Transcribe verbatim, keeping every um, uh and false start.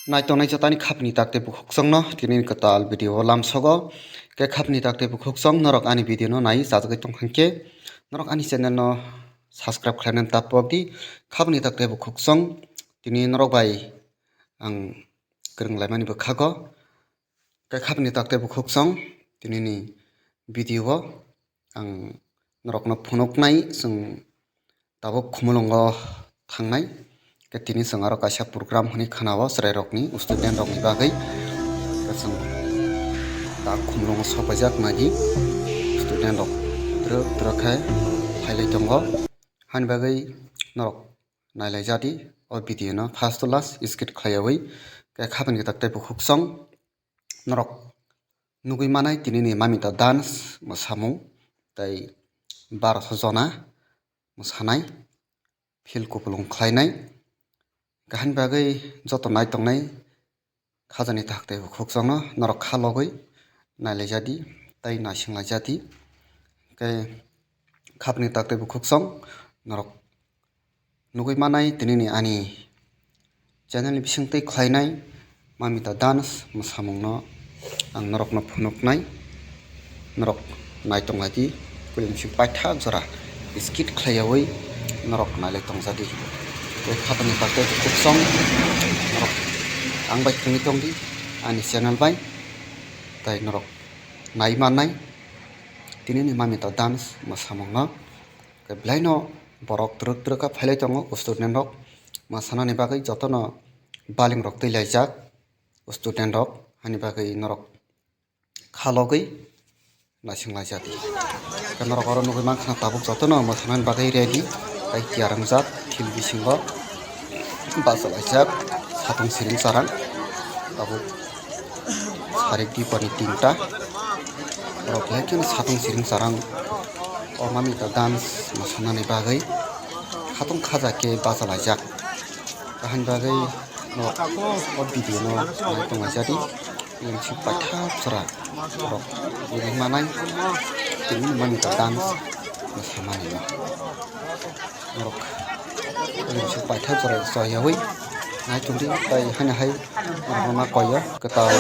Nai tongnai jotani khapni tak tei bukhuk chwngno tini ni kwtal video o lamsogo. Khe khapni tak tei bukhuk chwng norok ani video no nai chajagwi tong kha khe norok ani channel no subscribe khlainani ta pok di. Khapni tak tei bukhuk chwng tini norok bai ang kwrwng laimani bwkhago. Khe khapni tak tei bukhuk chwng tini ni video o ang norokno phunuknai chwng tabuk Khumulwngo thangnai. Khe tini chwng aro kaisa program hwnwi khwnao chwrairokni, student rokni bagwi. Khe chwng ta Khumulwngo sokpaijak nai di, student rok twrwk twrwk khe phailai tongo. Hani bagwi norok nailaijadi o video no first to last skip khlaiyawi. Khe khapni tak tei bukhuk chwng norok nugwi manai tini ni Mamita dance mwsamung tei barosho jona mwsanai, phil kupulung khlainai. Kahini bagwi joto nai tongnai khajani tak tei bukhuk chwngno norok kha logwi nailaijadi tei naisinglaijadi. Khe khapni tak tei bukhuk chwng norok nugwi manai tini ni ani channel ni bisingtwi khlainai Mamita dance mwsamungno ang norokno phunuknai. Norok nai tonglaidi, kulimsing paithak jora skip khlaiyawi norok nailai tongjadi. Tei khapni bagwi bukhuk chwng norok ang bai khwlwngwi tongdi ani channel bai, tei norok nai mannai tini ni Mamita dance mwsamungno. Khe belaino borok twrwk twrwk kha phailai tongo, student rok mwsanani bagwi jotono baling rok twi laijak student rok, hani bagwi norok kha logwi naising laijadi. Khe norok oro nugwi mankha tabuk jotono mwsanani bagwi ready tei tiyar wngjak, field bisingo bachalaijak satung siring charang tabuk. Sarik dipani tinta. Borok belai kheno satung siring charang o Mamita dance mwsanani bagwi khatung khaja khe bachalaijak. Kahini bagwi no o video no nai tonglaijadi. Yang si paithak jora borok uri manai tini Mamita dance mwsamani no. Norok rimsuk paithak jora chayawi nai tongdi, tai haino hai norokno ma koyo kwtal.